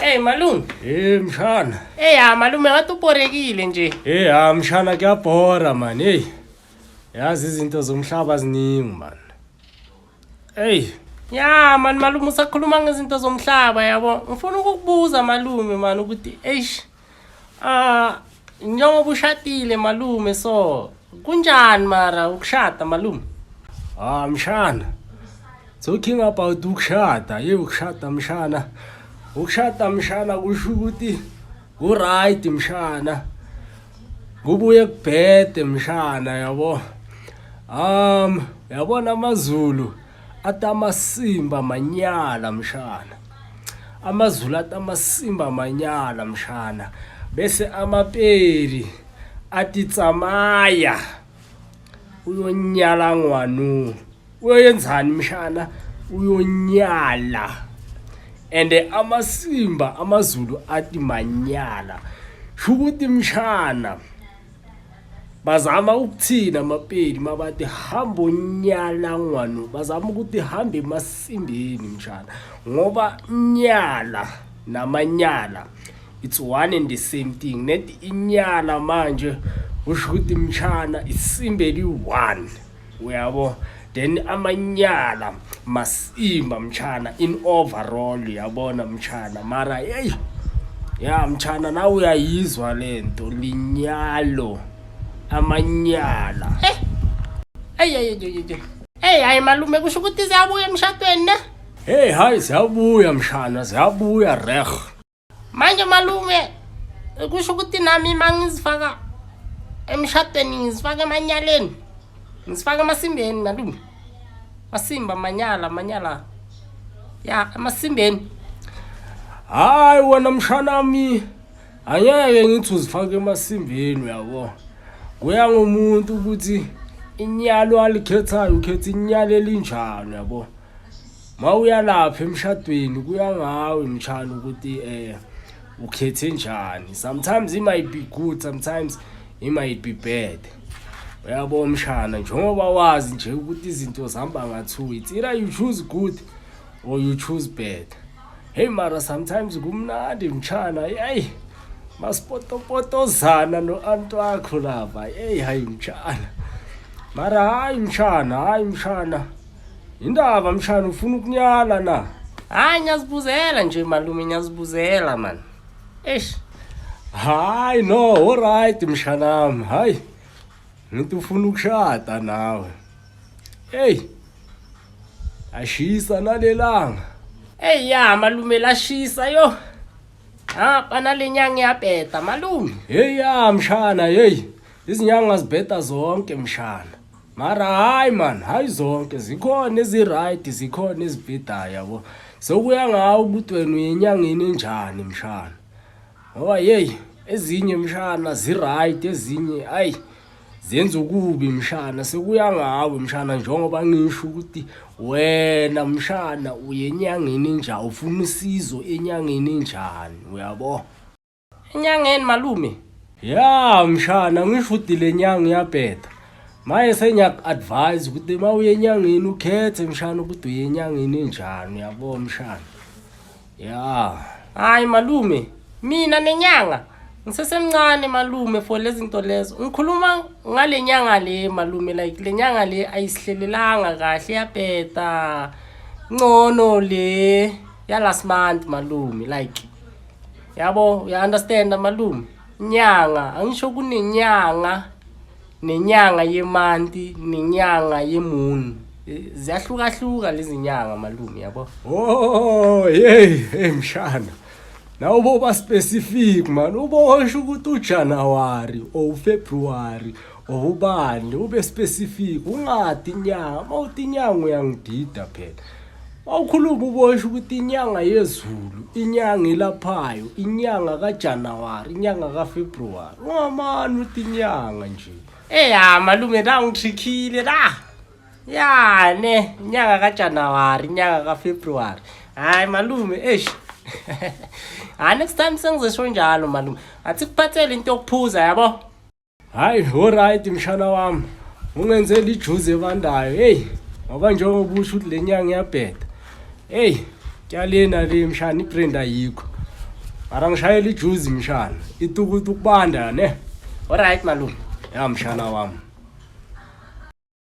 Hey malume. Hey mshana. Hey ya malume ngathi ubhorekile nje. Hey ha mshana kuyabhora man. Hey. Yazi izinto zomhlaba ziningi man. Hey. Ya man malume usakhuluma ngezinto zomhlaba yabo. Ngifuna ukukubuza malume man ukuthi eish. Ah njengoba ushadile malume so kunjani mara ukushada malume? Ah mshana. Talking about ukushada, hey ukushada mshana. Ukushada mshana kusho ukuthi ku right mshana. Kubuye kubhede mshana yabo. Yabona amaZulu athi amasimba manyala mshana. AmaZulu athi amasimba manyala mshana. Bese amaPedi athi tsamaya. Uyonyala ngwanu. Uyoyenzani mshana? Uyonyala. And amasimba amaZulu athi manyala. Shukuthi mshana bazama ukuthina amaPedi mabathi hamba unyala ngwanu, bazama ukuthi hambe emasimbeni mshana, ngoba nyala namanyala it's one and the same thing. Net inyala manje kusho ukuthi mshana isimbe li-one, uyabo. Then amanyala masimba mshana in overall, uyabona mshana. Mara hey ya mshana, nawe uyayizwa lento linyalo amanyala. Hey hey hey hey. Hey hayi malume kusho ukuthi siyabuya emshadweni ne? Hey hayi siyabuya mshana, siyabuya reg. Manje malume kusho ukuthi nami mangizifaka emshadweni ngizifaka emanyaleni. Ngizifaka emasimbeni malume. Masimba manyala manyala. Ya emasimbeni. Hayi wena mshanami, angeke ngithi uzifake emasimbeni uyabo. Kuya ngomuntu ukuthi inyalo alikhethayo ukhetha inyalo elinjani uyabo. Mawuya lapha emshadweni kuya ngawe mshana ukuthi ukhethe njani. Sometimes it might be good, sometimes it might be bad. Uyabo mshana, njengoba wazi nje ukuthi izinto zihamba nga-two, it's either you choose good or you choose bad. Hey mara sometimes kumnandi mshana, hey masipotopotozana no-anti wakho lapha. Hey hayi mshana, mara hayi mshana, hayi mshana, indaba mshana ufuna ukunyala na? Hayi ngiyazibuzela nje malume, ngiyazibuzela man. Eish. Hayi no, alright mshanami, hayi ngithi ufuna ukushada nawe. Hey ashisa nalelanga. Hey ya malume lashisa yo. Ha bana lenyanga iyabheda malume. Hey ya mshana, hey izinyanga zibheda zonke mshana. Mara hayi man, hayi zonke zikhona ezi-right, zikhona ezibhedayo yabo. Sekuya ngawe ukuthi wena uye enyangeni enjani mshana. Ngoba hey ezinye mshana zi-right, ezinye hayi zenza ukubi mshana. Sekuya ngawe mshana, njengoba ngisho ukuthi wena mshana uye enyangeni enjani, ufuna usizo enyangeni enjani uyabo. Enyangeni malume. Ya mshana, ngisho ukuthi le nyanga iyabheda. Maye sengiyaku-advise ukuthi uma uye enyangeni ukhethe mshana ukuthi uye enyangeni enjani uyabo mshana. Ya. Hayi malume, mina nenyanga ngisesemncane malume for lezi zinto lezo. Ngikhuluma ngale nyanga le malume, like le nyanga le ayisihlelelanga kahle iyabheda. Ngcono le ya last month malume, like yabo uya understand malume. Inyanga angisho kunenyanga nenyanga yemanti nenyanga yemoon, ziyahlukahluka lezi nyanga malume yabo. Oh hey hey mshana, nawe uboba specific man, ubosho ukuthi uJanuary or uFebruary or ubani, ube specific ungadi inyanga. Mawuthi inyanga uyangidida phela. Mawukhuluma ubosho ukuthi inyanga yezulu, inyanga elaphayo, inyanga kaJanuary, inyanga kaFebruary. Ungamani uthi inyanga nje. Eh ya malume la ungitrickile la. Ya ne inyanga kaJanuary, inyanga kaFebruary. Hayi malume eish. Ha next time sengizesho njalo malume. Athi kuphathele into yokuphuza yabo. Hayi alright mshana wami, ungenzela ijuice ebandayo. Hey ngoba njengoba usho ukuthi le nyanga iyabheda. Hey kyalena le mshana, ibrand ayikho. Mara ngishayela ijuzi mshana. Itukutu kubanda ne. Alright malume. Ya mshana wami.